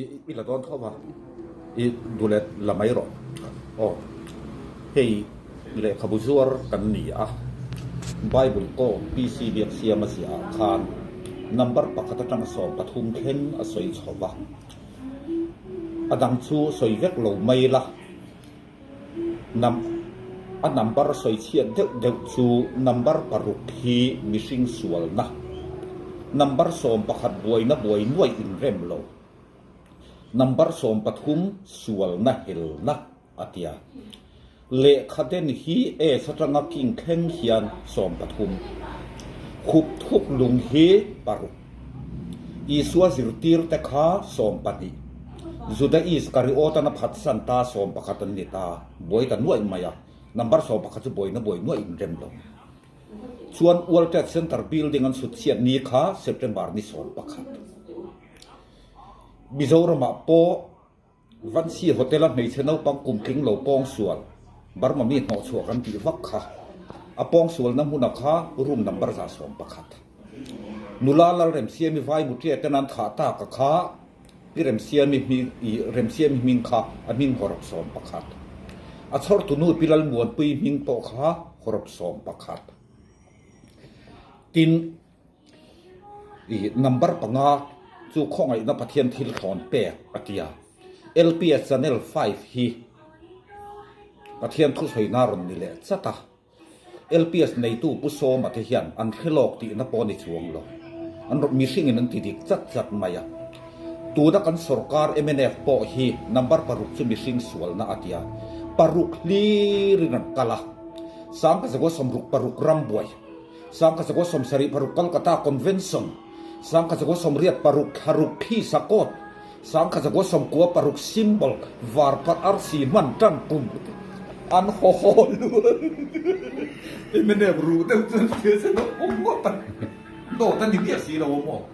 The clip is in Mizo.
I la dawn tho va, i duh leh la mai rawh. Aw, hei lehkhabu zuar kan ni a, Bible pawh PC Biaksiama ziah ah khan number pakhat atanga 13 thleng a sawi chho va, a dang chu sawi vek lo mai la, Nam a number sawi chhiat deuh deuh chu number paruk hi mihring sualna, number 11 buaina buai nuaih inrem lo, number 13 sualna helna a tia. Lehkha den hi S atanga king thleng hian 13. Khup thuk lung hi paruk. Isua zirtirte kha 12, Juda Iskariot-an a phatsan ta 11 an ni ta, buai ta nuaih mai a, number 11 chu buaina buai nuaih in rem lo. Chuan World Trade Center building an chhut chhiat ni kha September ni 11. Mizoramah pawh Vansi Hotel-a hmeichhe naupang kum tling lo pawngsual, Burma mi hnawhchhuah kan tih vak kha, a pawngsualna hmuna kha room number 111. Nula Lalremsiami vai muṭia ten an thah tak a kha, Pi Remsiami hming i Remsiami hming kha a hming hawrawp 11. A chhawrtunu Pi Lalmuanpui hming pawh kha hawrawp 11. Tin. I number panga chu khawngaihna Pathian thil thlawn pek a ti a. LPS Channel 5 hi Pathian thusawiina rawn ni leh chat a. LPS neitu Pu Sawma te hian an hre lawk tihna pawh a ni chuang lo. An rawn mihringin an ti dik chat chat mai a. Tuna kan sorkar mnf pawh hi number paruk chu mihring sualna a ti a. Paruk hlirin an kal a. 1966 rambuai. 1976 Calcutta Convention, 1986 Thlaruk Khi Sakawt, 1996 Symbol Varparh Arsi hman tan kum an haw haw luan. Mnf ruh deuh chuan thil sen a awm ngawt a, dawt a ni miah si lo a maw?